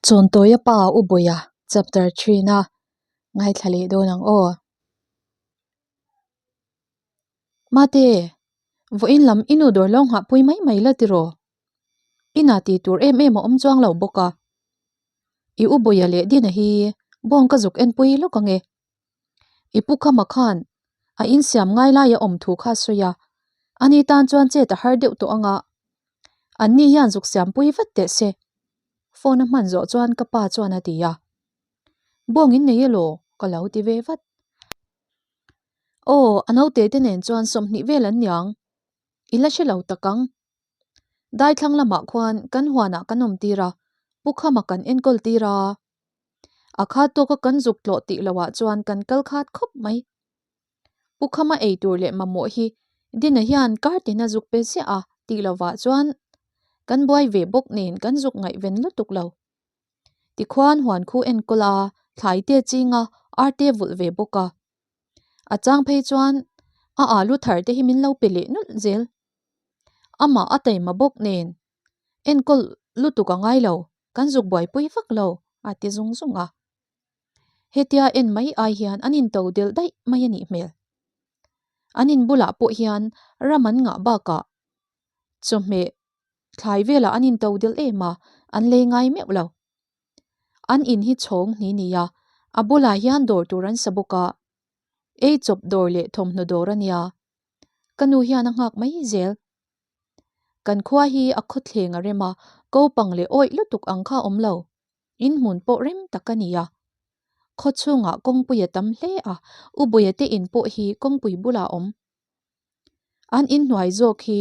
Chawntawia pa U Bawia chapter three-na ngaithla leh dawn ang aw. Mate, vawiin lam i nu dawr lo nghahpui mai mai la tiraw? Inah tih tur em em a awm chuang lo bawk a. I U Bawia leh Dina hi bawng ka zuk enpui lawk ang e. I pu Khama khan a insiam ngai laia awm thu kha a sawi a, ani tan chuan chet a har deuh tawh ang a, anni hian zuk siampui vat teh se. Phone a hman zawh chuan ka pa chuan a ti a, Bawng in nei elaw? ka lo ti ve vat. Aw, a naute te nen chuan 20 vel an niang, i la hre lo tak ang. Daithlang lamah khuan kan huanah kan awm tir a, pu Khama kan enkawl tir a. A khat tawka kan zuk tlawh tih loah chuan kan kal khat khawp mai. Pu Khama ei tur leh mamawh hi Dina hian kar tina zuk pe ziah a tih lovah chuan kan buai ve bawk nen kan zuk ngaihven lutuk lo. Tikhuan huan khu enkawl a, thlai te ching a, ar te vulh ve bawk a. A chang phei chuan a alu thar te hi min lo pe leh nulh zel. Amah a taima bawk nen enkawl lutuk a ngai lo, kan zuk buaipui vak lo a ti zung zung a. Hetia en mai ai hian an into delh daih mai a nih hmel. An in bulah pawh hian ram an ngah bakah chawhmeh thlai velah an into delh em a, an lei ngai meuh lo. An in hi chhawng hni nia, a bulah hian dawr tur an sa bawk a, ei chawp dawr leh thawmhnaw dawr a nia. Ka nu hian a nghak mai zel. Kan khua hi a khawthleng a rem a, ko pang leh awih lutuk ang kha a awm lo. In hmun pawh rem tak a ni a. Khaw chhungah kawngpui a tam hle a, U Buia te in pawh hi kawngpui bulah a awm. An in hnuai zawk hi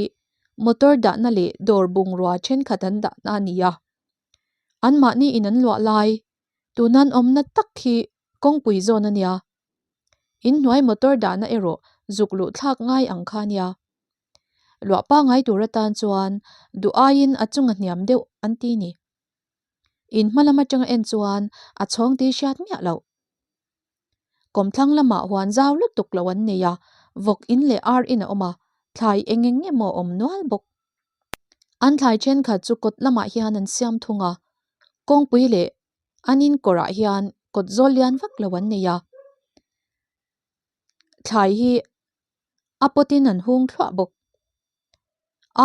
motor dahna leh dawr bungrua thenkhat an dahna a ni a. Anmahni in an luah lai, tuna an awmna tak hi kawngpui zawn a nia. In hnuai motor dahna erawh zuk luh thlak ngai ang kha a nia. Luah pangngai tur atan chuan duh aiin a chunga hniam deuh an ti ni. In hma lam atanga en chuan a chhawng tih hriat miah loh. Kawmthlang lamah huan zau lutuk lo an nei a, vawk in leh ar in a awm a, thlai eng eng emaw a awm nual bawk. An thlai thenkhat chu kawt lamah hian an siam thung a, kawngpui leh an in kawrah hian kawt zawl lian vak lo an nei a. Thlai hi a pawtin an hung thluah bawk.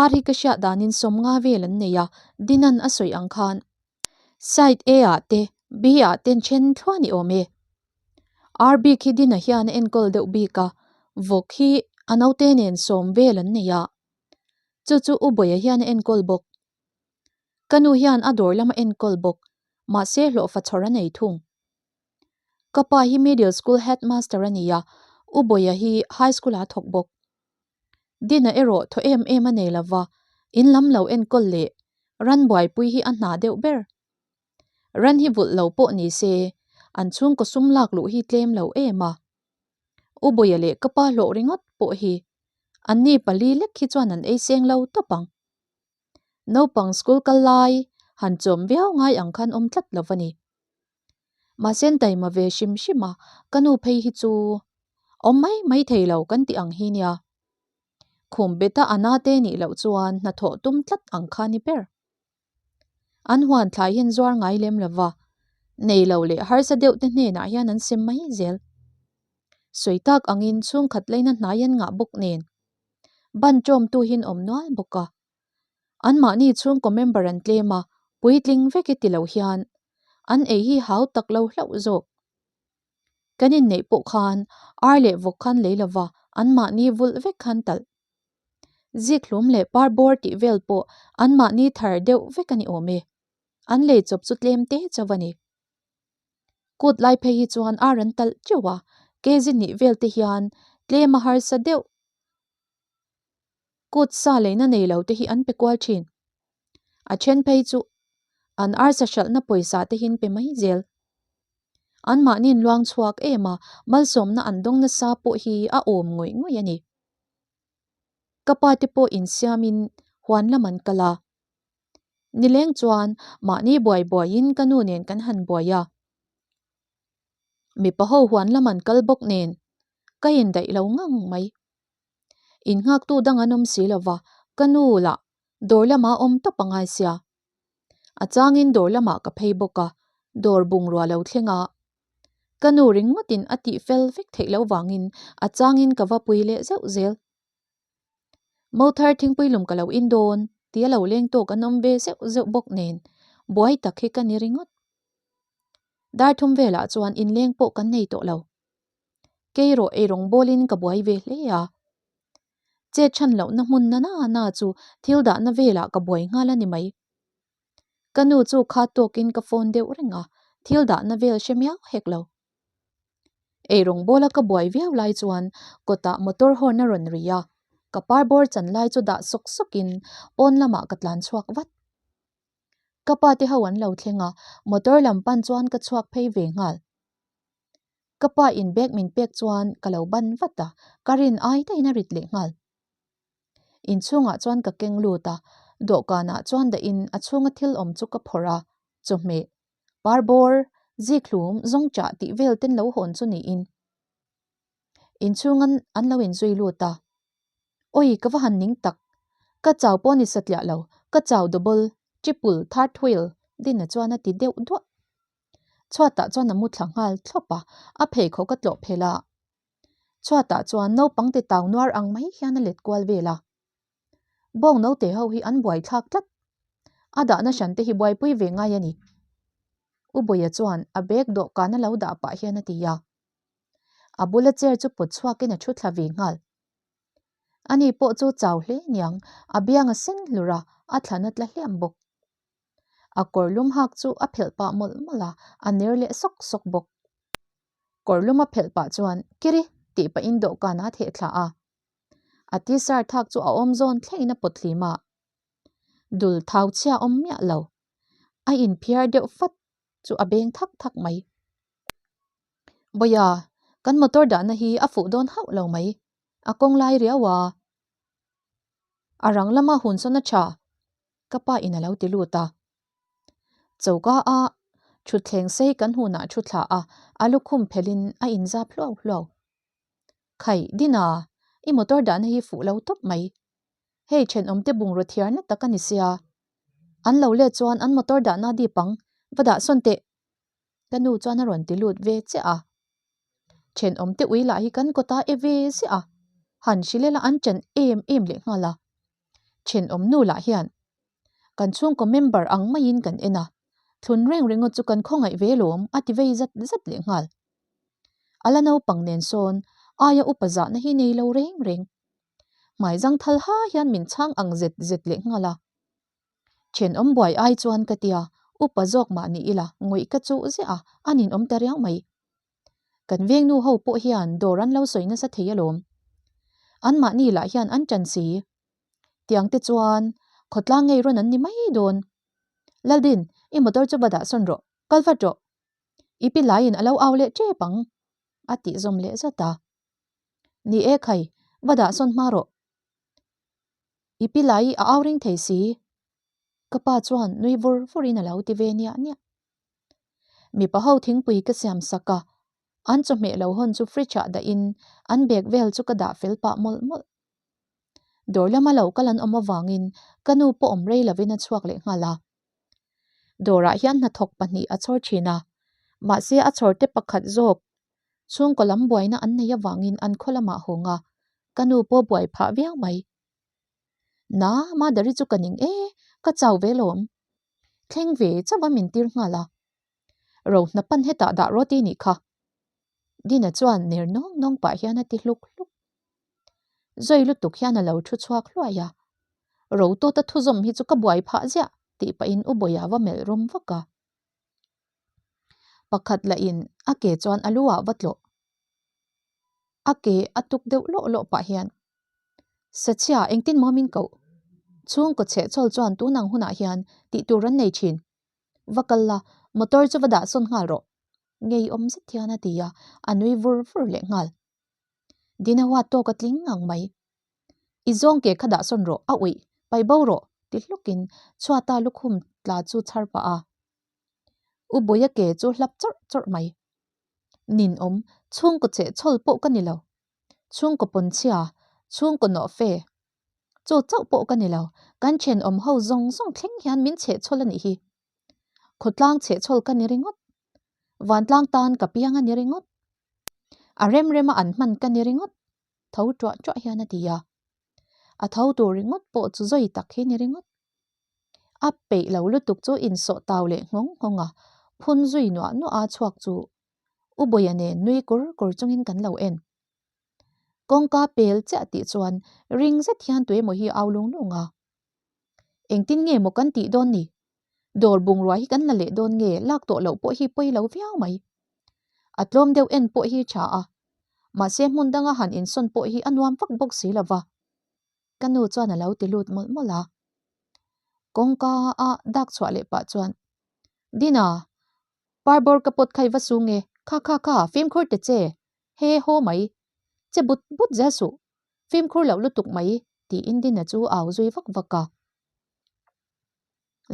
Ar hi ka hriat danin 50 vel an nei a, Dinan a sawi ang khan side A ah te B ah ten then thluah ni awm e. Ar bik hi Dina hian a enkawl deuh bik a, vawk hi a naute nen 10 vel an nei a. Chu chu U Bawia hian a enkawl bawk. Ka nu hian a dawr lam a enkawl bawk, mahse hlawhfa chhawr a nei thung. Ka pa hi middle school headmaster a ni a, U Bawia hi high school ah a thawk bawk. Dina erawh thaw em em a nei lova, in lam lo enkawl leh ran buaipui hi a hna deuh ber. Ran hi vulh lo pawh ni se, an chhungkaw sum lak luh hi tlem lo em a. U Bawia leh ka pa hlawh ringawt pawh hi anni pali lek hi chuan an ei seng lo tawp ang. Naupang school kal lai han chawm viau ngai ang khan awm tlat lo va ni. Mahse an taima ve hrim hrim a, ka nu phei hi chu awm mai mai thei lo kan tih ang hi nia. Khum beta a na te nih loh chuan hnathawh tum tlat ang kha ni ber. An huan thlai hian zuar ngai lem lo va, nei lo leh harsa deuh te hnenah hian an sem mai zel. Sawi tak angin chhungkhat leina hnai an ngah bawk nen ban ṭawmtu hian awm nual bawk a. Anmahni chhungkaw member an tlem a, puitling vek i ti lo hian an ei hi hau tak lo hlauh zawk. Kan inneih pawh khan ar leh vawk khan lei lova anmahni vulh vek khan talh. Zikhlum leh par bawr tih vel pawh anmahni thar deuh vek a ni awm e. An lei chawp chu tlem te chauh a ni. Kut lai phei hi chuan ar an talh teuh a, kg hnih vel te hian tlem a harsa deuh. Kut sa leina nei lo te hi an pe kual thin. A then phei chu an arsa hralhna pawisa te hin pe mai zel. Anmahni'n luang chhuak em a, malsawmna an dawng nasa pawh hi a awm ngawih ngawih a ni. Ka pa te pawh insiamin huan lam an kal a. Nileng chuan mahni buai buaiin ka nu nen kan han buai a. Mipa ho huan lam an kal bawk nen ka indaih lo ngang mai. Innghaktu dang an awm si lo va, ka nu lah dawr lamah awm tawp a ngai sia. A changin dawr lamah ka phei bawk a, dawr bungrua lo thleng a. Ka nu ringawtin a tih fel vek theih loh vangin a changin ka va pui leh zeuh zel. Mothar thingpui lum ka lo in dawn tia lo leng tawk an awm ve zeuh zeuh bawk nen buai tak hi ka ni ringawt. Dar thum velah chuan inleng pawh kan nei tawh lo. Kei rawh eirawng bawlin ka buai ve hle a. Chet chhan lohna hmun na na na chu thil dahna velah ka buai nghal a ni mai. Ka nu chu khat tawkin ka phone deuh reng a, thil dahna vel hre miau hek lo. Eirawng bawla ka buai viau lai chuan kawtah motor horn a rawn ri a, ka parbawr chan lai chu dah sawk sawkin pawn lamah ka tlan chhuak vat. Ka pa te ho an lo thleng a, motor lam pan chuan ka chhuak phei ve nghal. Ka pa in bag min pek chuan ka lo ban vat a, ka rin ai daihin a rit leh nghal. Inchhungah chuan ka keng lut a, dawhkanah chuan dahin a chhunga thil awm chu ka phawrh a, chawhmeh, parbawr, zikhlum, zawngchah tih vel ten lo hawn chu niin inchhunga an lo inzui lut a. Awi ka va han ning tak, ka chau pawh ni satliah lo, ka chau double, triple, third wheel Dina chuan a ti deuh duah. Chhuatah chuan a mu thla nghal thlawp a, a pheikhawk a tlawh phelh a. Chhuatah chuan naupang te tau nuar ang mai hian a let kual vel a. Bawng naute ho hi an buaithlak tlat. A dahna hran te hi buaipui ve ngai a ni. U Bawia chuan a bag dawhkan a lo dah pah hian a ti a. A bula chair chu pawt chhuakin a thu thla ve nghal. Ani pawh chu chau hle niang, a biang a sen hlur a, a thlan a tla hliam bawk. A kawr lum hak chu a phelh pah mawlh mawlh a, a ner leh sawk sawk bawk. Kawr lum a phelh pah chuan Kiri tih pahin dawhkan a theh thla a. A t-shirt hak chu a awm zawn thlengin a pawt hlim a. Dul thau chhia awm miah lo. A inphiar deuh fat chu a beng thak thak mai. Bawia, kan motor dahna hi a fuh dawn hauh lo mai. A kawng lai riau a. A rang lama hun sawn a tha. Ka pa in a lo ti lut a. Choka a thutthleng sei kan hunah thu thla a, a lukhum phelhin a inzap hluau hluau. Khaih, Dina, i motor dahna hi fuh lo tawp mai. Hei thenawmte bungraw thiarna tak a ni sia. An lo let chuan an motor dahna dip ang, va dah sawn teh. Ka nu chuan a rawn ti lut ve chiah a. Thenawmte ui lah hi kan kawta e ve ziah a, han hrilh ila an chen em em leh nghal a. Thenawm nu lah hian kan chhungkaw member ang maiin kan en a, thlun reng ringawt chu kan khawngaih ve lawm a ti vei zat zat leh nghal. A la naupang nen sawn aia upa zahna hi nei lo reng reng. Hmai zang thal ha hian min chhang ang zet zet leh nghal a. Thenawm buai ai chuan ka tia, upa zawk mah ni ila ngawih ka chuh ziah a, a ninawm ta riau mai. Kan veng nu ho pawh hian dawr an lo sawi nasa thei alawm. Anmahni lah hian an ṭan si. Tiang te chuan khawtlang ngei rawn an ni mai dawn. Laldin, i motor chu va dah sawn rawh, kal vat rawh. I pi laiin a lo au leh ṭep ang, a tih zawm leh zat a. Ni e khai, va dah sawn hma rawh. I pi lai a au ring thei si. Ka pa chuan nui vur vurin a lo ti ve niah niah. Mipa ho thingpui ka siam sak a, an chawhmeh lo hawn chu fridge ah dahin an bag vel chu ka dah fel pah mawlh mawlh. Dawr lama lo kal an awm avangin ka nu pawh awm rei lovin a chhuak leh nghal a. Dawrah hian hnathawk pahnih a chhawr thin a, mahse a chhawr te pakhat zawk chhungkaw lam buaina an nei avangin an khaw lamah hawng a, ka nu pawh buai phah viau mai. Na, Madari chu ka ning e, ka chau ve lawm. Thleng ve chauh a min tir nghal a. Ro hna pan hetah dah rawt i nih kha. Dina chuan ner nawng nawng pah hian a ti hluk hluk. Zawi lutuk hian a lo thu chhuak hluai a. Ro tawta thuzawm hi chu ka buai phah ziah tih pahin U Bawia va melh rawm vak a. Pakhat lahin a ke chuan a lu ah va tlawh. A ke a tuk deuh lawh lawh pah hian, Sachhia, engtin maw min koh? Chhungkaw chhehchhawl chuan tun ang hunah hian tih tur an nei thin. Va kal la, motor chu va dah sawn nghal rawh. Ngeiawm zet hian a ti a, a nui vur vur leh nghal. Dina huat tawk a tling ngang mai. I zawng ke kha dah sawn rawh, a uih, pai bo rawh, ti hlukin chhuata lukhum tla chu chhar pah a. U Bawia ke chu hlap chawrh chawrh mai. Ninawm, chhungkaw chehchhawl pawh ka ni lo. Chhungkaw pawnchhia, chhungkaw nawhfe. Chaw chauh pawh ka ni lo, kan thenawm ho zawng zawng thleng hian min chehchhawl a nih hi. Khawtlang chhehchhawl ka ni ringawt. Vantlang tan ka piang a ni ringawt. A rem rema an hman ka ni ringawt. Tho tuah tuah hian a ti a. A tho tur ringawt pawh chu zawi tak hi ni ringawt. A peih lo lutuk chu insawh tau leh nghawng nghawng a, phun zui nuah nuah a chhuak chu U Bawia nen nui kur kur chungin kan lo en. Kawngka pel chiah tih chuan ring zet hian tuemaw hi au lung lung a. Engtin nge maw kan tih dawn ni? Dawr bungrua hi kan la leh dawn nge lak tawh loh pawh hi pawi lo viau mai. A tlawm deuh en pawh hi tha a, mahse hmun danga han insawn pawh hi a nuam vak bawk si lo va. Ka nu chuan a lo ti lut mawlh mawlh a. Kawngka a dak chhuah leh pah chuan, Dina, parbawr ka pawt kha i va su nge? Kha kha kha, fimkhur ta che, he haw mai. Che but but zel suh, fimkhur loh lutuk mai, tiin Dina chu a au zui vak vak a.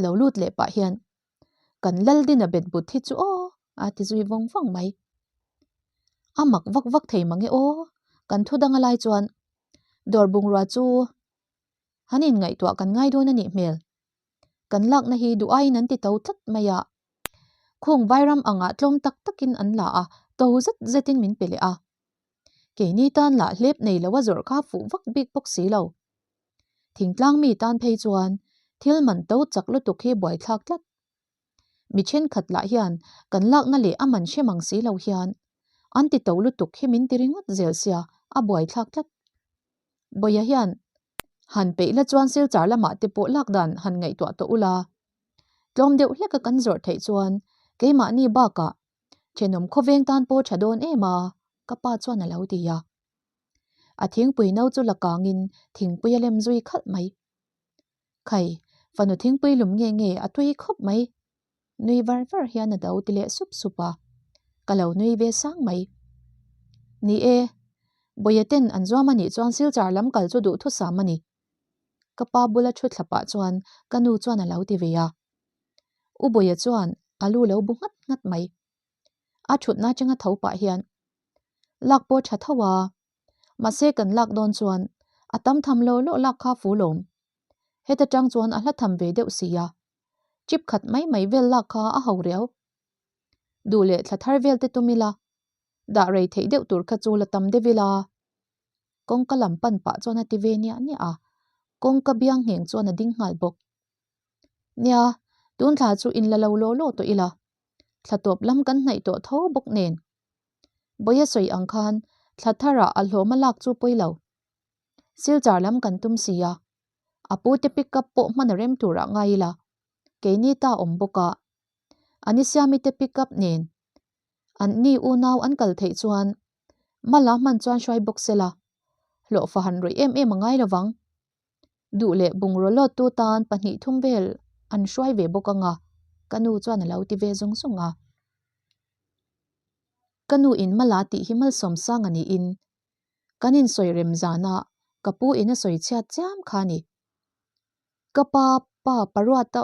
Lo lut leh pah hian, Kan lal Dina bet but hi chu aw, a ti zui vawng vawng mai. A mak vak vak thei mange aw, kan thu dang a lai chuan dawr bungrua chu han inngaihtuah kan ngai dawn a nih hmel. Kan lakna hi duh aiin an ti to tlat mai a. Khung vairam angah tlawm tak takin an la a, to zet zetin min pe leh a. Keini tan lah hlep nei lo a zawrh kha fuh vak bik bawk si lo. Thingtlang mi tan phei chuan thil man to chak lutuk hi buaithlak tlat. Mi thenkhat lah hian kan lakna leh a man hre mang si lo hian an ti to lutuk hi min ti ringawt zel sia a buaithlak tlat. Bawia hian han peih la chuan Silchar lamah te pawh lak dan han ngaihtuah tawh ula. Tlawm deuh hleka kan zawrh theih chuan keimahni bakah thenawm khawveng tan pawh tha dawn em a, ka pa chuan a lo ti a. A thingpui no chu la kangin thingpui a lem zui khalh mai. Khai, fanu thingpui lum nge nge a tui khawp mai. Nui var var hian a do ti leh sup sup a, ka lo nui ve sang mai. Ni e, Bawia ten an zuam a nih chuan Silchar lam kal chu duhthusam a ni. Ka pa bula thu thla pah chuan ka nu chuan a lo ti ve a. U Bawia chuan a lu lo bu nghat nghat mai. A thutna atanga tho pah hian lak pawh tha tho a, mahse kan lak dawn chuan a tam tham lo lawh lak kha fu lawm. Heta tang chuan a hla tham ve deuh si a, chip khat mai mai vel lak kha a ho riau. Duh leh thla thar vel te tum ila, dah rei theih deuh tur kha chu la tam deuh ila. Kawngka lam pan pah chuan a ti ve niah niah a, kawngka biang ngheng chuan a ding nghal bawk. Nia, tun thla chu in la lo law law tawh ila, thla tawp lam kan hnaih tawh tho bawk nen. Bawia sawi ang khan thla tharah a hlawm a lak chu pawi lo. Silchar lam kan tum si a, a pu te pick up pawh hman a rem turah ngai ila, keini ta awm bawk a. Anisiami te pick up nen an ni unau an kal theih chuan Mala hman chuan hruai bawk sela, hlawhfa han rawih em em a ngai lovang. Duh leh bungraw lawttu tan pahnih thum vel an hruai ve bawk ang a, ka nu chuan a lo ti ve zung zung a. Ka nu in Mala tih hi malsawm sang a niin kan insawi rem zana ka pu in a sawi chhiat chiam kha a ni. Ka pa pa Paruata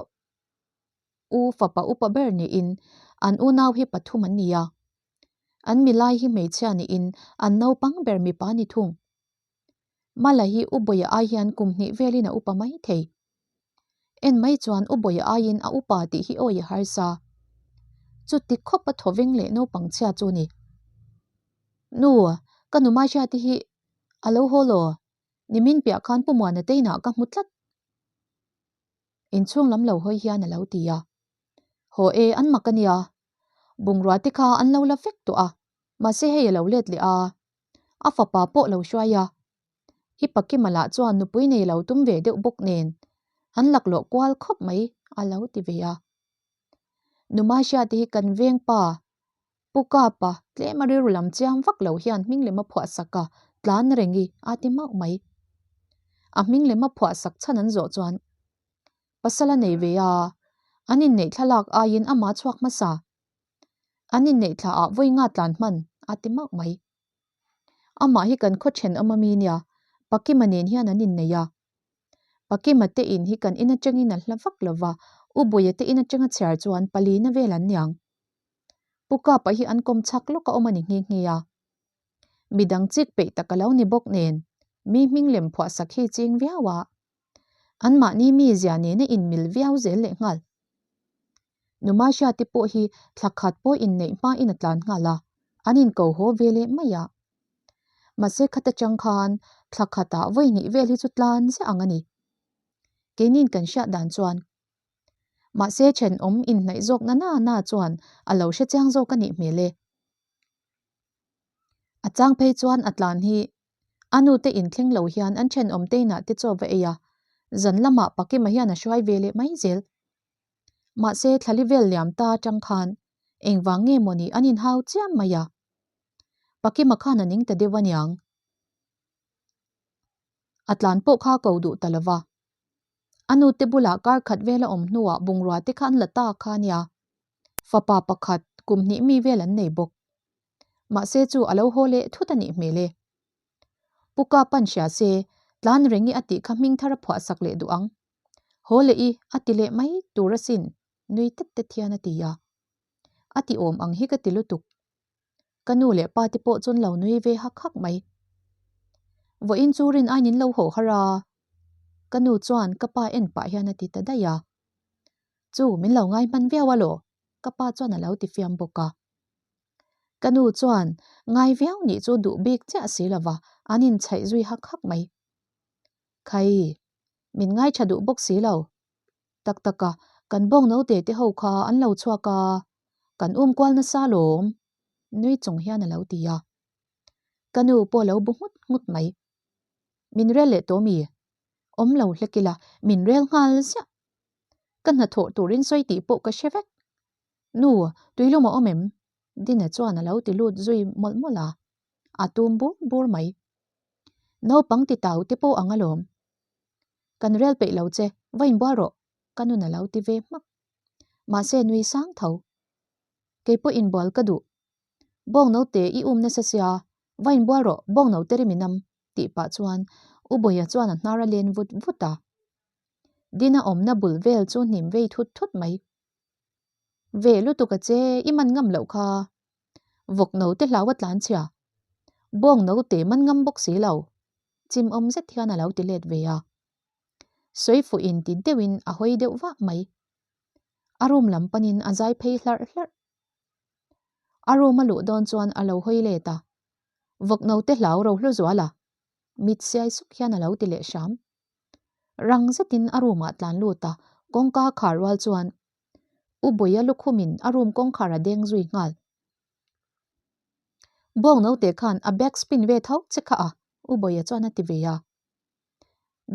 u fapa upa ber niin an unau hi pathum an ni a. An milai hi hmeichhia niin an naupang ber mipa ni thung. Mala hi U Bawia ai hian kum hnih velin a upa mai thei. En mai chuan U Bawia aiin a upa tih hi awi a harsa. Chuti khawp a thawveng leh naupang chhia chu ni. Nu, ka nu Maisha te hi a lo haw law? Nimin piah khan Pu Muana te inah ka hmu tlat. Inchhung lam lo hawi hian a lo ti a. Haw e, an mak a nia. Bungrua te kha an lo la vek tawh a, mahse hei a lo let leh a. A fapa pawh lo hruai a. I Pakima lah chuan nupui nei lo tum ve deuh bawk nen an laklawh kual khawp mai a lo ti ve a. Numaisha te hi kan veng pa Pu Kapa tlem a rilru lam chiang vak lo hian hming lem a phuah sak a, tlan reng i a ti mauh mai. A hming lem a phuah sak chhan an zawh chuan pasal a nei ve a, an inneih thlalak aiin amah chhuak hmasa. An inneih thla ah vawi nga tlan hman a ti mauh mai. Amah hi kan khaw thenawm ami nia, Pakima nen hian an innei a. Pakima te in hi kan in atangin a hla vak lo va, U Buia te in atanga chhiar chuan palina vel an niang. Pu Kapa hi an kawm chak lawk a awm a ni nghe nghe a. Midang chik peih tak a lo ni bawk nen, mi hming lem phuah sak hi ching viau a. Anmahni mizia nena inmil viau zel leh nghal. Numahriati pawh hi thla khat pawh inneih hmain a tlan nghal a, an inko haw ve leh mai a. Mahse khat atang khan thla khatah vawi hnih vel hi chu tlan ziah ang a ni. Keinin kan hriat dan chuan Mahse thenawm inhnaih zawk na na na chuan a lo hre chiang zawk a nih hmel e. A chang phei chuan a tlan hi a nute inthleng lo hian an thenawm te inah te chaw va ei a, zan lamah Pakima hian a hruai ve leh mai zel. Mahse thlali vel liam ta atang khan engvang nge mawni an inhau chiam mai a. Pakima khan a ning ta deuh aniang. A tlan pawh kha ko duh ta lova. A nute bulah kar khat vel a awm hnuah bungrua te kha an la ta kha ania. Fapa pakhat kum hnih mi vel an nei bawk. Mahse chu a lo haw leh thut a nih hmel e. Pu Ka pan hria se, tlan reng i a tih kha hming thar a phuah sak leh duh ang. Haw leh i a ti leh mai tur asin, nui tet tet hian a ti a. A ti awm ang hi ka ti lutuk. Ka nu leh pa te pawh chuan lo nui ve hak hak mai. Vawiin chu rin aiin in lo haw har a, ka nu chuan ka pa en pah hian a ti ta daih a. Chu min lo ngai hman viau alaw? Ka pa chuan a lo ti fiam bawk a. Ka nu chuan ngai viau nih chu duh bik chiah si lova an inchhaih zui hak hak mai. Khai, min ngai tha duh bawk si lo. Tak tak a, kan bawng naute te ho kha an lo chhuak a, kan um kual nasa lawm, nui chung hian a lo ti a. Ka nu pawh a lo bu nghut nghut mai. Min rel leh tawh mi? Awm lo hlek ila, min rel nghal ziah. Ka hnathawh turin sawi tih pawh ka hre vek. Nu, tuilum a awm em? Dina chuan a lo ti lut zui mawlh mawlh a, a tum bur bur mai. Naupang ti tau te pawh ang alawm. Kan rel peih lo che, va inbual rawh, ka nun a lo ti ve hmak. Mahse nui sang tho. Kei pawh inbual ka duh. Bawng naute i um nasa sia, va inbual rawh, bawng naute rim inam, tih pah chuan U Bawia chuan a hnar a len vut vut a. Dina awmna bul vel chu hnim vei thut thut mai. Ve lutuk a che, i man ngam loh kha. Vawk naute hlau a tlan chhia. Bawng naute man ngam bawk si lo. Chim awm zet hian a lo ti let ve a. Sawi fuh in ti deuhin a hawi deuh vah mai. A room lam panin a zai phei hlarh hlarh. A room a luh dawn chuan a lo hawi let a. Vawk naute hlau ro hlu zual a. Mit siai suk hian a lo ti leh hram. Rang zetin a room ah tlan lut a, kawngka khar rual chuan U Bawia lukhumin a room kawngkhar a deng zui nghal. Bawng naute khan a back spin ve tho che kha a, U Bawia chuan a ti ve a.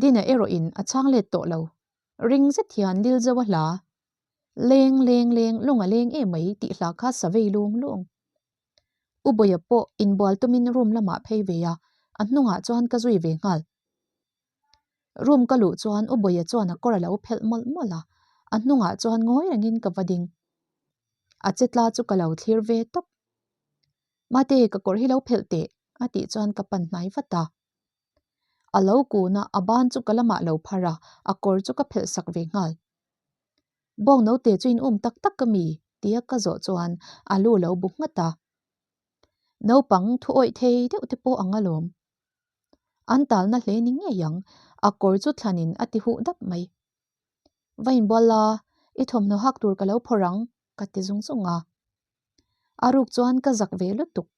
Dina erawhin a chhang let tawh lo. Ring zet hian Lilzo a hla, Leng leng leng lung a leng em mai tih hla kha sa vei lung lung. U Bawia pawh inbual tumin room lamah phei ve a, a hnungah chuan ka zui ve nghal. Room ka luh chuan U Bawia chuan a kawr a lo phelh mawlh mawlh a, a hnungah chuan ngawi rengin ka va ding. A che tla chu ka lo thlir ve tawp. Mate, ka kawr hi lo phelh teh, a tih chuan ka pan hnai vat a. A lo kun a, a ban chu ka lamah lo phar a, a kawr chu ka phelh sak ve nghal. Bawng naute chu in um tak tak ka mi? tia ka zawh chuan a lu lo bu nghat a. Naupang thu awih thei deuh te pawh ang alawm. An talna hle ni ngei ang, a kawr chu thlanin a ti huh dap mai. Va inbual la, i thawmhnaw hak tur ka lo phawrh ang, ka ti zung zung a. A ruk chuan ka zak ve lutuk.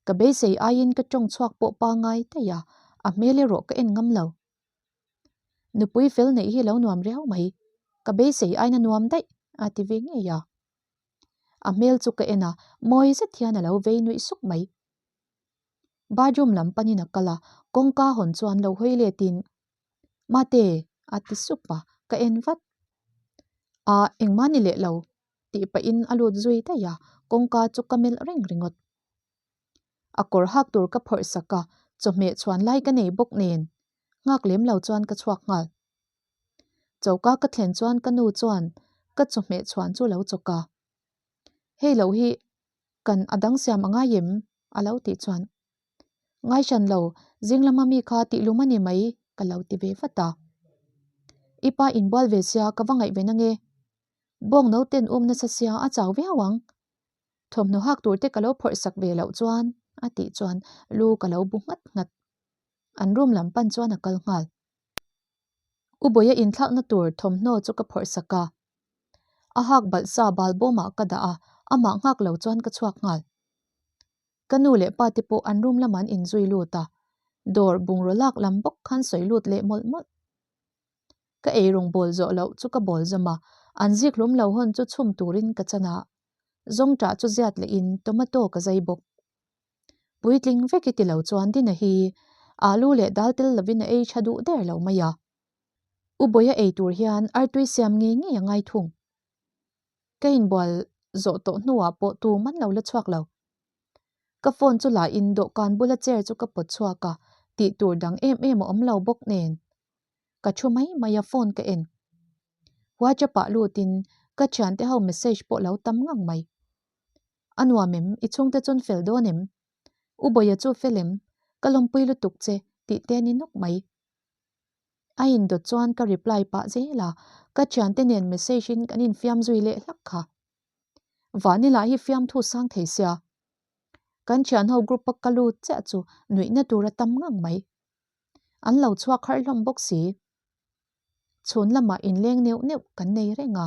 Ka beisei aiin ka tawng chhuak pawh pangai daih a, a hmel erawh ka en ngam lo. Nupui fel neih hi lo nuam riau mai, ka beisei aiin a nuam daih, a ti ve ngei a. A hmel chu ka en a, mawi zet hian a lo vei nuih suk mai. Bathroom lam panin a kal a, kawngka hawn chuan lo hawi letin, Mate, a ti sup a, ka en vat. Ah, engmah ni leh lo, tih pahin a lut zui daih a, kawngka chu ka melh reng ringawt. A kawr hak tur ka phawrh sak a, chawhmeh chhuan lai ka nei bawk nen, nghak lem lo chuan ka chhuak nghal. Choka ka thlen chuan ka nu chuan ka chawhmeh chhuan chu lo chawk a, Hei lo hi kan a dang siam a ngai em? a lo tih chuan Ngai hran lo, zing lama mi kha tih lum a ni mai ka lo ti ve vat a. I pa inbual ve sia ka va ngaih ve na nge? Bawng nauten um nasa sia a chau viau ang. Thawmhnaw hak tur te ka lo phawrh sak ve loh chuan a tih chuan lu ka lo bu nghat nghat. An room lam pan chuan a kal nghal. U Bawia inthlakna tur thawmhnaw chu ka phawrh sak a. A hak balh sa bal bawmah ka dah a, amah nghak lo chuan ka chhuak nghal. Ka nu leh pa te pawh an room lamah an inzui lut a, dawr bungraw lak lam bawk khan sawi lut leh mawlh mawlh. Ka eirawng bawl zawh loh chu ka bawl zawm a, an zik hlum lo hawn chu chhum turin ka chan a, zawngṭah chu ziat lehin tomato ka zai bawk. Puitling vek i ti lo chuan Dina hi alu leh dal tel lovin a ei tha duh der lo mai a. U Bawia ei tur hian artui siam ngei ngei a ngai thung. Ka inbual zawh tawh hnuah pawh tu man lo la chhuak lo. Ka phone chu la in dawhkan bula chair chu ka pawt chhuak a, tih tur dang em em a awm lo bawk nen. Ka thu mai mai a phone ka en. WhatsApp ah lut in ka thiante ho message pawh lo tam ngang mai. A nuam em? I chhungte chuan fel dawn em? U Bawia chu fel em? Ka lawmpui lutuk che tih te ni nawk mai. A indawt chuan ka reply pah zel a, ka thiante nen message in kan infiam zui leh hlak kha. Vani lah hi fiamthu sang thei sia. Kan thianho group a ka lut chiah chu nuihna tur a tam ngang mai. An lo chhuak harh hlawm bawk si. Chhun lamah inleng neuh neuh kan nei reng a,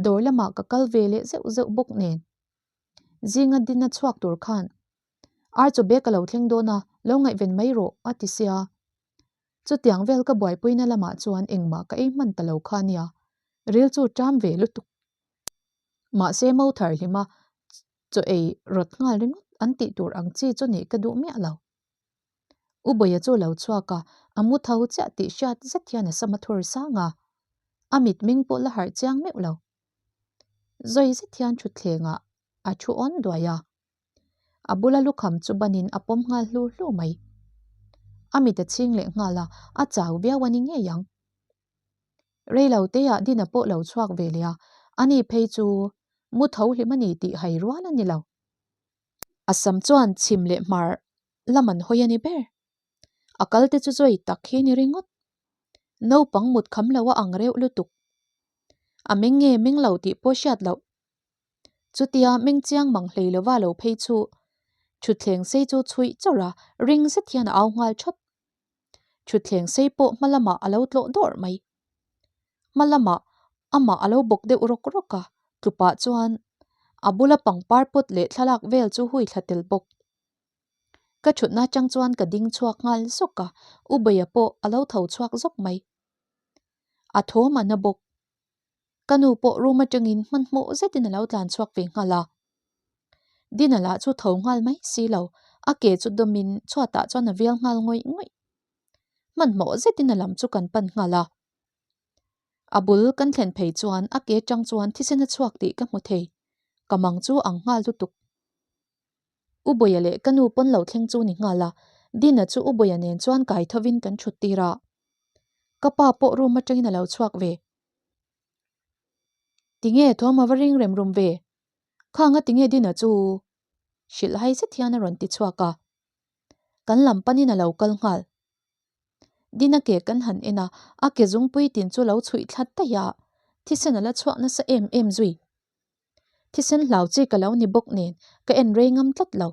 dawr lamah ka kal ve leh zeuh zeuh bawk nen. Zinga dina chhuak tur khan Ar chaw bag a lo thleng dawn a, lo ngaihven mai rawh a ti sia. Chutiang vel ka buaipuina lamah chuan engmah ka ei hman ta lo kha nia, ril chu ṭam ve lutuk. Mahse mo thar hlima chaw ei rawt nghal ringawt an tih tur ang chi chu nih ka duh miah lo. U Bawia chu lo chhuak a, a mu tho chiah tih hriat zet hian a sam a thur sang a, a mitmeng pawh la harh chiang meuh lo. Zawi zet hian thutthlengah a thu awn duai a. A bula lukham chu banin a pawm nghal hlu hlu mai. A mit a chhing leh nghal a, a chau viau a ni ngei ang. Rei lo teah Dina pawh lo chhuak ve leh a, ani phei chu mu tho hlim a ni tih hai rual a ni lo. A sam chuan chhim leh hmar lam an hawi a ni ber. A kal te chu zawi tak hi ni ringawt. Naupang mut kham lo a ang reuh lutuk. A meng nge meng lo tih pawh hriat loh. Chutia meng chiang mang hlei lova lo phei chu thutthleng sei chu chhuih chawrh a, ring zet hian a au nghal thawt. Thutthleng sei pawh hma lamah a lo tlawh dawrh mai. Hma lamah amah a lo bawk deuh rawk rawk a, tlupah chuan a bula pangpar pawt leh thlalak vel chu hui thla tel bawk. Ka thutna atang chuan ka ding chhuak nghal zawk a, U Bawia pawh a lo tho chhuak zawk mai. A thawm a na bawk. Ka nu pawh room atangin hmanhmawh zetin a lo tlan chhuak ve nghal a. Dina lah chu tho nghal mai si lo, a ke chu dawmin chhuatah chuan a vial nghal ngawih ngawih. Hmanhmawh zetin a lam chu kan pan nghal a. A bul kan thlen phei chuan a ke tang chuan thisen a chhuak tih ka hmu thei, ka mang chu ang nghal lutuk. U Bawia leh ka nu pawn lo thleng chu ni nghal a, Dina chu U Bawia nen chuan kai thovin kan thut tir a. Ka pa pawh room atangin a lo chhuak ve. Tinge thawm a va ring rem rum ve? Khanga tinge Dina chu? Hrilh hai zet hian a rawn ti chhuak a. Kan lam panin a lo kal nghal. Dina ke kan han en a, a ke zungpui tin chu lo chhuih thla daih a, thisen a la chhuak nasa em em zui. Thisen hlau chi ka lo ni bawk nen ka en rei ngam tlat lo.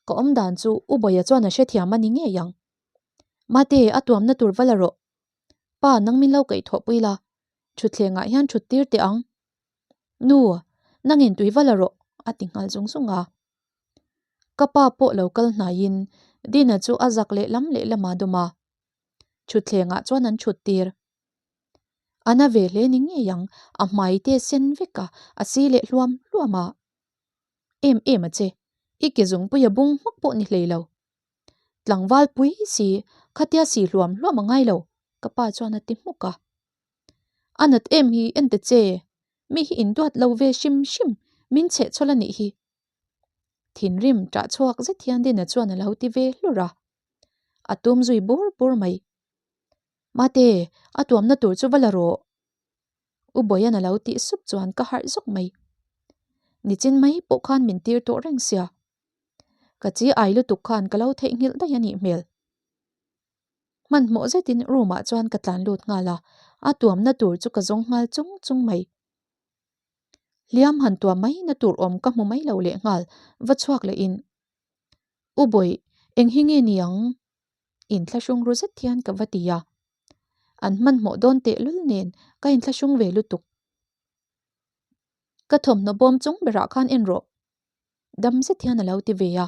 Ka awm dan chu U Bawia chuan a hrethiam a ni ngei ang. Mate, a tuamna tur va la rawh. Pa, nang min lo kaihthawh pui la, thutthlengah hian thut tir teh ang. Nu, nangin tui va la rawh, a ti nghal zung zung a. Ka pa pawh lo kal hnaiin Dina chu a zak lehlam lehlam a dawm a. Thutthlengah chuan an thut tir. A na ve hle ni ngei ang, a hmai te sen vek a, a si leh hluam hluam a. Em em a che, i ke zungpui a bung hmak pawh ni hlei lo. Tlangval pui si, khatia si hluam hluam a ngai lo, ka pa chuan a ti hmuk a. A nat em hi en ta che, mi hi induat lo ve hrim hrim, min chhehchhawl a nih hi. Thinrim ṭah chhuak zet hian Dina chuan a lo ti ve hlur a. A tum zui bur bur mai. Mate, a tuamna tur chu va la rawh. U Bawian a lo tih sup chuan ka harh zawk mai. Nichin mai pawh khan min tir tawh reng sia. Ka chi ai lutuk khan ka lo theihnghilh daih a nih hmel. Hmanhmawh zetin room ah chuan ka tlan lut nghal a, a tuamna tur chu ka zawng nghal chung chung mai. Hliam han tuam mai na tur awm ka hmu mai lo leh nghal, va chhuak leh in. U Bawih, eng hi nge ni ang? Inthlahrung ru zet hian ka va ti a. An hmanhmawh dawn tehlul nen ka inthlahrung ve lutuk. Ka thawmhnaw bawm chung berah khan en rawh. Dam zet hian a lo ti ve a,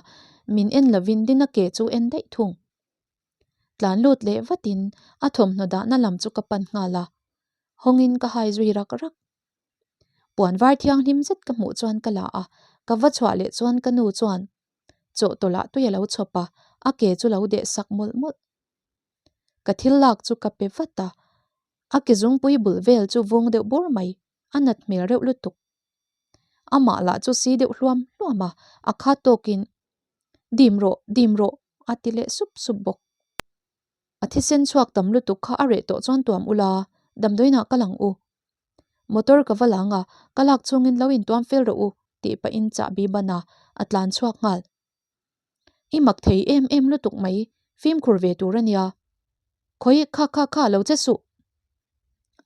min en lovin Dina ke chu en daih thung. Tlan lut leh vatin a thawmhnaw dahna lam chu ka pan nghal a, hawngin ka hai zui rak rak. Puan var thianghlim zet ka hmuh chuan ka la a, ka va chhuah leh chuan ka nu chuan chawhtawlh ah tui a lo chhawp a, a ke chu lo deh sak mawlh mawlh. Ka thil lak chu ka pe vat a, a ke zungpui bul vel chu vung deuh bur mai, a nat hmel reuh lutuk. Amah lah chu si deuh hluam hluam a, a khat tawkin, Dim rawh, dim rawh, a ti leh sup sup bawk. A thisen chhuak tam lutuk kha a reh tawh chuan tuam ula, damdawiinah ka lang u. Motor ka va lang a, ka lak chungin lo intuam fel rawh u, tih pahin chahbi ban a, a tlan chhuak nghal. I mak thei em em lutuk mai, fimkhur ve tur a nia. Khawi kha kha kha lo che suh.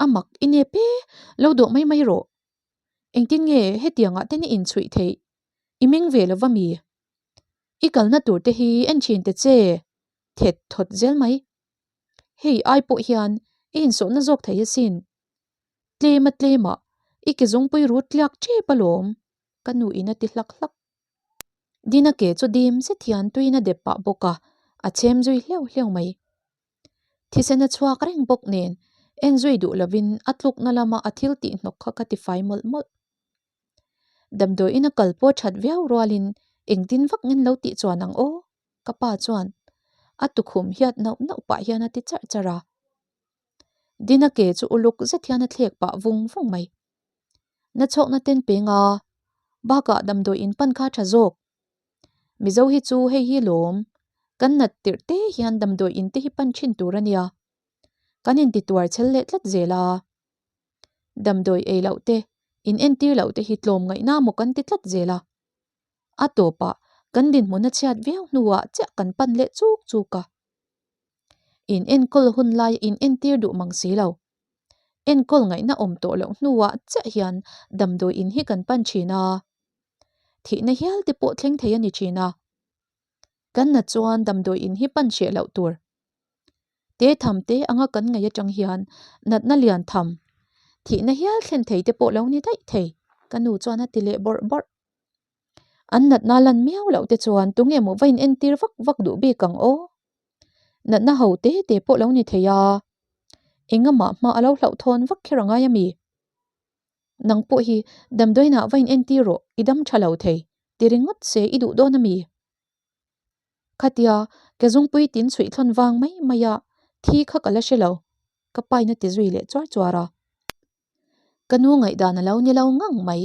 A mak i nep e, lo dawh mai mai rawh. Engtin nge hetiangah te ni inchhuih theih? I meng ve lova mi? I kalna tur te hi en thin te che, thet thawt zel mai. Hei ai pawh hian i insawhna zawk thei asin. Tlema tlemah i ke zungpui rut tliak tep alawm, ka nu in a ti hlak hlak. Dina ke chu dim zet hian tuin a dep pah bawk a, a chhem zui hleuh hleuh mai. Thisen a chhuak reng bawk nen en zui duh lovin a tlukna lama a thil tih hnawk kha ka tifai mawlh mawlh. Damdawiin a kal pawh that viau rualin engtin vak ngin lo tih chuan ang aw? Ka pa chuan a tukhum hiat nauh nauh pah hian a ti charh charh a. Dina ke chu uluk zet hian a thlek pah vung vung mai. Na chhawkna ten peng a, bakah damdawi in pan kha tha zawk. Mizo hi chu hei hi lawm, kan nat tirh te hian damdawi in te hi pan thin tur a nia. Kan inti tuar chhel leh tlat zel a. Damdawi ei loh te, in entir loh te hi tlawm ngaihna maw kan ti tlat zel a. A tawpah kan dinhmun a chhiat viau hnuah chiah kan pan leh chuk chuk a. In enkawl hun lai in entir duh mang si lo. Enkawl ngaihna awm tawh loh hnuah chiah hian damdawi in hi kan pan thin a. Thihna hial te pawh thleng thei a ni thin a. Kan na chuan damdawi in hi pan hreh loh tur. Te tham te anga kan ngaih atang hian natna lian tham, thihna hial thlen thei te pawh lo ni daih thei, ka nu chuan a ti leh bawrh bawrh. An natna lan miau loh te chuan tunge maw va in entir vak vak duh bik ang aw? Natna ho te te pawh lo ni thei a, engamah hma a lo hlauhthawn vak kher angai a mi? Nang pawh hi damdawiinah va in entir rawh, i dam tha lo thei, ti ringawt se i duh dawn a mi? Khatia ke zungpui tin chhuih thlawn vang mai mai a, thi kha ka la hre lo, ka pain a ti zui leh chuar chuar a. Ka nu ngaihdan a lo ni lo ngang mai,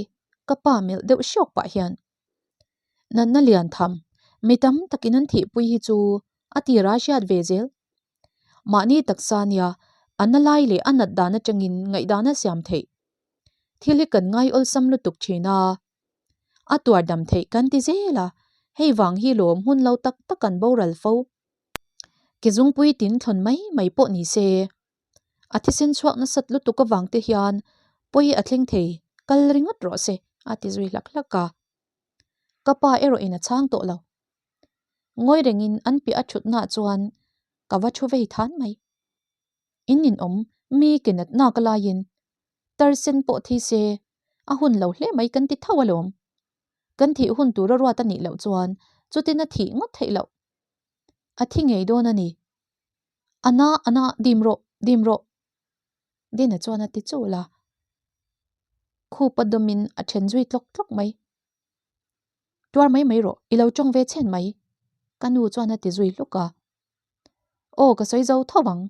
ka pa melh deuh hriawk pah hian. Natna lian tham, mi tam takin an thihpui hi chu a tira hriat ve zel. Mahni taksa nia a na lai leh a nat dan atangin ngaihdan a siam theih. Thil hi kan ngai awlsam lutuk thin a, a tuar dam theih kan ti zel a, hei vang hi lawm hun lo tak tak an boral fo. Ke zungpui tin thlawn mai mai pawh ni se. A thisen chhuak nasat lutuk avang te hian pawi a thleng thei, kal ringawt rawh se a ti zui hlak hlak a. Ka pa erawh in a chhang tawh lo. Ngawi rengin an piah a thutnaah chuan ka va thu vei than mai. In ninawm mi ke nat nak laiin tarsen pawh thi se a hun lo hle mai kan ti tho alawm. Kan thih hun tura ruat a nih loh chuan chutin a thih ngawt theih loh. A thi ngei dawn a ni. A na a na dim rawh dim rawh Dina chuan a ti chul a. Khupa dawmin a then zui tlawk tlawk mai. Tuar mai mai rawh i lo tawng ve chhen mai ka nu chuan a ti zui hluk a. Aw ka sawi zo tho ang.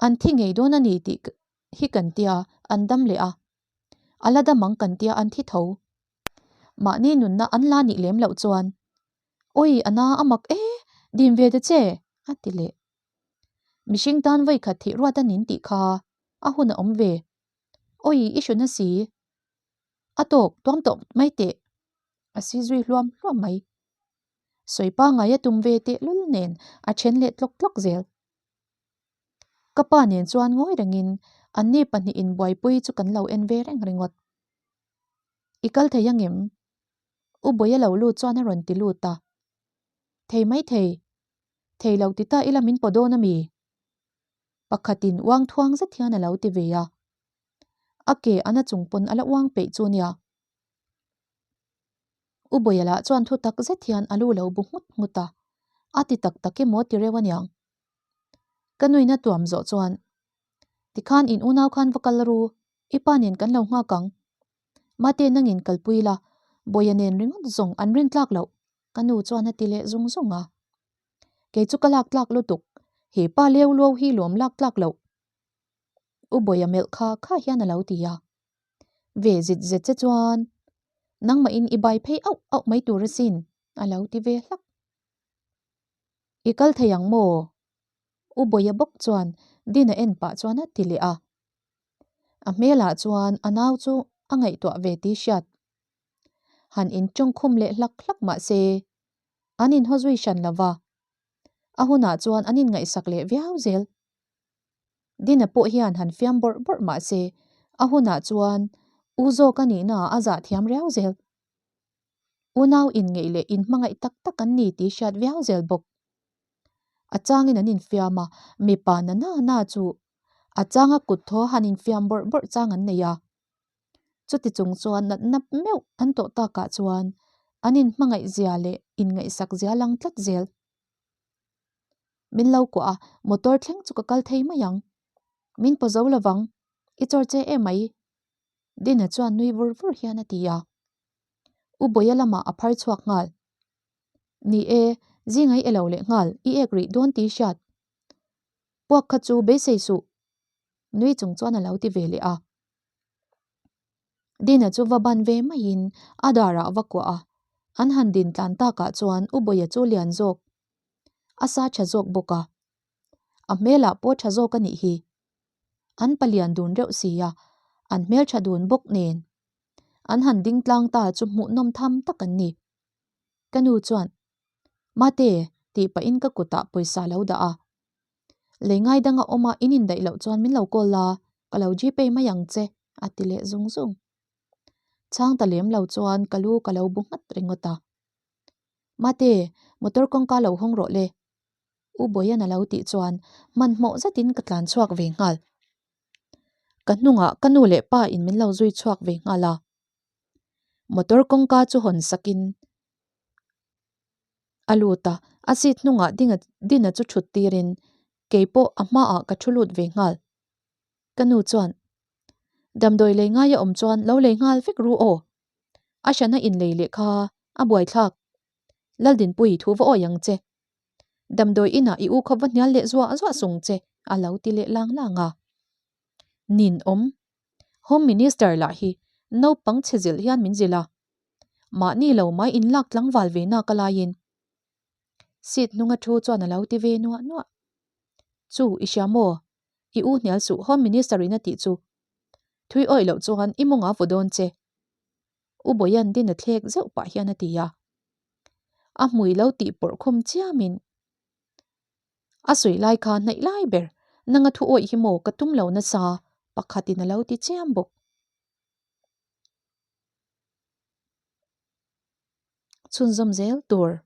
An thi ngei dawn a ni tih hi kan tia an dam leh a. A la dam ang kan tia an thi tho. Mahni nunna an la nih lem loh chuan Awi a na a mak e, dim ve ta che, a ti leh. Mihring tan vawi khat thih ruat a nin tih kha a hun a awm ve. Awi i hrun a si. A tawk tuam tawh mai teh. A si zui hluam hluam mai. Sawi pangai a tum ve teh lul nen a then leh tlawk tlawk zel. Ka pa nen chuan ngawi rengin anni pahnihin buaipui chu kan lo en ve reng ringawt. I kal thei angem? U Bawia lo lut chuan a rawn ti lut a. Thei mai thei. Thei lo ti ta ila min paw dawn a mi? Pakhatin uang thuang zet hian a lo ti ve a. A ke ana chung pawn a la uang peih chu nia. U Bawia lah chuan thu tak zet hian a lu lo bu nghut nghut a, a ti tak tak emaw ti reuh aniang. Ka nuina tuam zawh chuan, Tikhan in unau khan va kal ru, i pa nen kan lo nghak ang. Mate nangin kalpui la, Bawia nen ringawt zawng an rin tlak loh, ka nu chuan a ti leh zung zung a. Kei chu ka lak tlak lutuk, he pa leu luau hi lawm lak tlak loh. U Bawia melh kha kha hian a lo ti a. Ve zit zet che chuan nangmahin i bai phei auh auh mai tur asin, a lo ti ve hlak. I kal thei ang maw? U Bawia bawk chuan Dina en pah chuan a ti leh a. A hmelah chuan a nau chu a ngaihtuah ve tih hriat. Han inchawngkhum leh hlak hlak mah se, an inhaw zui hran lo va. A hunah chuan an inngaihsak leh viau zel. Dina pawh hian han fiam bawrh bawrh mah se, a hunah chuan u zawk a nihna a zah thiam riau zel. Unau inngeih leh inhmangaih tak tak an ni tih hriat viau zel bawk. A changin an infiam a, mipa na na na chu a changa kut thaw han infiam bawrh bawrh chang an nei a. Chuti chung chuan natna meuh an tawh takah chuan an inhmangaih zia leh inngaihsak zia lang tlat zel. Min lo kuah a, motor thleng chu ka kal thei mai ang. Min paw zo lovang, i chawr che em mai. Dina chuan nui vur vur hian a ti a. U Bawia lamah a phar chhuak nghal. Ni e, zingai e lo leh nghal, i ek rih dawn tih hriat. Puak kha chu beisei suh. Nui chung chuan a lo ti ve leh a. Dina chu va ban ve maiin a darah va kuah a, an han din tlan takah chuan U Bawia chu lian zawk a sa tha zawk bawk a, a hmelah pawh tha zawk a nih hi. An palian dun reuh si a, an hmeltha dun bawk nen. An han ding tlang ta chu hmuhnawm tham tak an ni. Ka nu chuan, Mate, tih pahin ka kutah pawisa lo dah a. Lei ngai danga awma in indaih loh chuan min lo call la, ka lo gpay mai ang che, a ti leh zung zung. Chhang ta lem lo chuan ka lu ka lo bu nghat ringawt a. Mate, motor kawngka lo hawng rawh le. U Bawian a lo tih chuan hmanhmawh zetin ka tlan chhuak ve nghal. Ka hnungah ka nu leh pa in min lo zui chhuak ve nghal a. Motor kawngka chu hawn sakin a lut a, a seat hnungah dinga Dina chu thut tirin kei pawh a hmaah ka thu lut ve nghal. Ka nu chuan, Damdawi lei ngaia awm chuan lo lei nghal vek ru aw. A hrana inlei leh kha a buaithlak. Laldinpui thu va awi ang che. Damdawi inah i u khawp va hnial leh zuah zuah sung che a lo ti leh lang lang a. Nin awm. Home Minister lah hi naupang chhe zilh hian min zilh a. Mahni lo mai inlak tlangval ve nak a laiin. Seat hnunga thu chuan a lo ti ve nuah nuah. Chu i hria maw? I u hnial suh Home Minister in a tih chu. Thui awih loh chuan i mawng a vaw dawn che. U Bawian din a thlek zeuh pah hian a ti a. A hmui lo tih pawrh khum chiamin a sawi lai kha hnaih lai ber nanga thu awih hi maw ka tum lo nasa pakhatin a lo ti chiam bawk. Chhunzawm zel tur.